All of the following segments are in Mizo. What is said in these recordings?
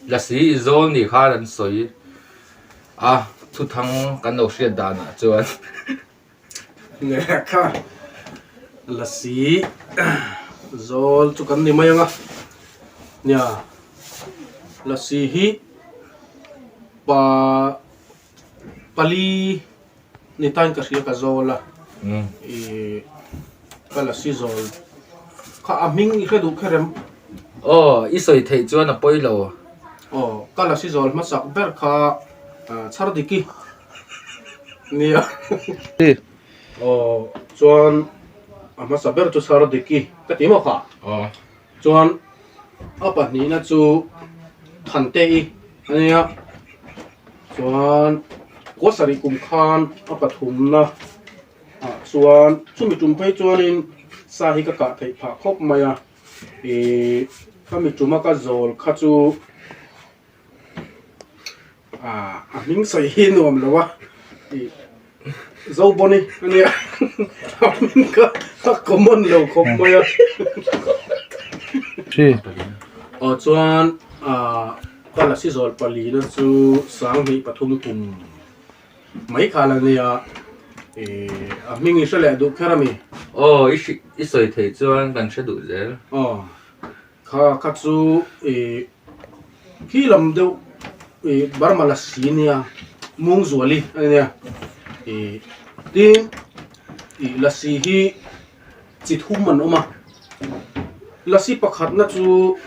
Lasi i zawl ni khan an sawi a, thuthang kan lo hriat danah chuan. Lehkha lasi zawl chu kan ni mai ang a, nia lasi hi pa pali ni tain ka hria ka zawl a ih ka lasi zawl kha a hming i hre duh kher em? Aw i sawi theih chuan a pawi lo. Aw ka lasi zawl hmasak ber kha chhar diki nia aw chuan a hmasa ber chu chhar diki ka ti maw kha? Aw. Chuan a pahnihna chu Thante-i a nia, chuan kua sarih kum khan a pathumna ah chuan chumi tum phei chuanin sa hi ka kah theih phah khawp mai a, ih khami tuma ka zawl kha chu. Ah a hming sawi hi nuam lo a ih Zobawni a nia a hming kha a common lo khawp mai a aw chuan ah ka lasi zawl palina chu sanghnih pathum kum mai khal a nia ih a hming i hre leh duh kher a mi. Aw i hri i sawi theih chuan kan hre duh zel. Aw Kha kha chu ih khi lam deuh ih Burma lasi nia Mungzuali a nia ih tin ih lasi hi chi thum an awm a lasi pakhatna chu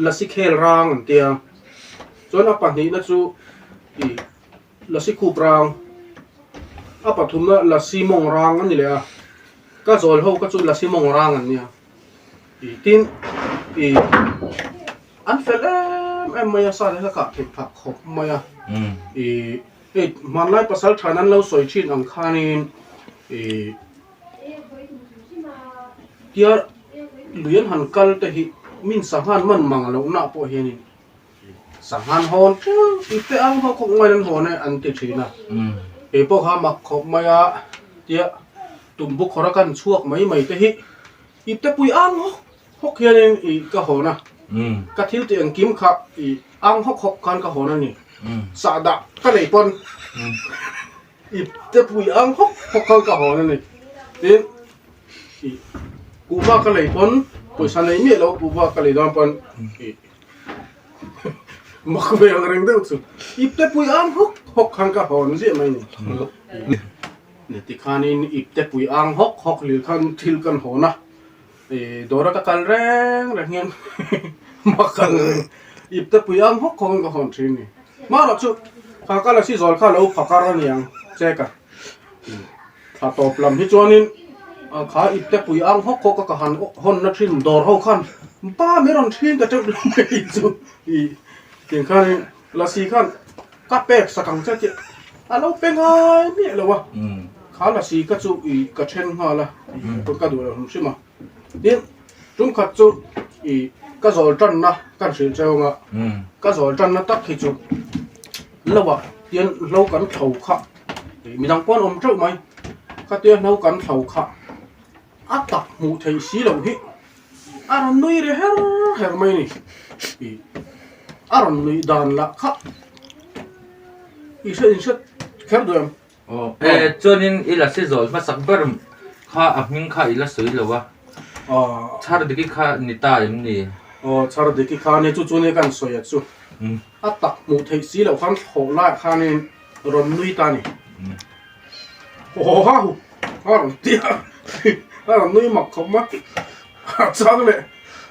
lasi khel rang an tia chuan a pahnihna chu ih lasi khup rang a pathumna lasi mawng rang a ni leh a ka zawl ho kha chu lasi mawng rang an nia. Tin, ih an fel em em mai a, sa te kha kah theih phah khawp mai a. Ih hei hmanlai pasal than an lo sawi thin ang khanin ih tia lui an han kal te hi min sanghan man mang lohna pawh hianin sanghan hawn teuh tih te ang ho khawp ngaiin an hawn e an ti thin a. Kei pawh kha mak khawp mai a, tia tumbu khawrh a kan chhuak mai mai te hi. Ipte pui ang hawk hawk hianin ih ka hawn a, ka thil tih engkim kha ih ang hawk hawk khan ka hawn a ni. Sahdah ka nei pawn ipte pui ang hawk hawk khan ka hawn a ni. Tin, ih kuhva ka lei pawn pawisa nei miah lo kuhva ka lei dawn pawn ih mak ve ang reng deuh chu ipte pui ang hawk hawk khan ka hawn ziah mai a ni. Tikhanin ipte pui ang hawk hawk lil khan thil kan hawn a, ih dawra ka kal reng reng hian hma kal reng ipte pui ang hawk hawk in ka hawn thin ni. Hmarawh chu kha ka lasi zawl kha lo phakar a niang che ka thla tawp lam hi chuanin kha ipte pui ang hawk hawk a ka han hawn na thin dawr ho khan ba mai rawn thin ta teuh mai chu ih tiang khanin Lasi khan ka pek sak ang che tih a lo pe ngai miah lo a, kha lasi ka chu ih ka then nghal a, ih ka duh lo hrim hrim a. Tin, tum khat chu ih ka zawl tanna kan hrilh cheu ang a, ka zawl tanna tak hi chu lo ah hian hlo kan thlo kha ih midang pawh an awm teuh mai, khatia hlo kan thlo kha a tak hmuh theih si loh hi A rawn nui ri her her mai a ni. Ih a rawn nuih dan lah kha i hre in hre kher duh em? Aw e chuanin i la si zawl hmasak ber kha a hming kha i la sawi lo a. Aw. Chhar diki kha ni ta em ni? Aw chhar diki kha ni chu chu ni kan sawi a chu. A tak hmuh theih si loh khan thlawh laiah khanin rawn nui ta a ni. Haw ha hu a rawn ti a, a rawn nui mak khawp mai a chang leh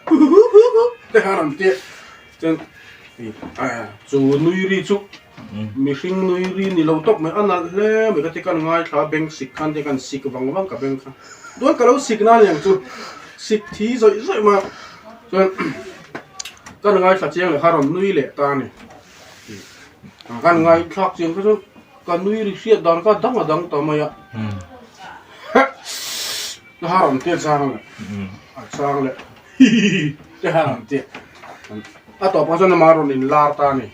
hu hu hu hu te kha a rawn ti a chuan chu nui ri chu mihring nui ri ni lo tawp mai a nalh hle mai ka ti kan ngaithla a beng sik khan te kan sik vang vang ka beng kha chuan ka lo sik na aniang chu sik thi zawih zawih mai a chuan kan ngaithla chiang leh kha a rawn nui leh ta a ni kan ngaithlak chiang kha chuan. Ka nui ri hriat dan kha dang a dang ta mai a. Ka ha rawn tia chang leh a chang leh hi hi hi te ha rawn tia. A tawpah chuan ama rawn inlar ta a ni.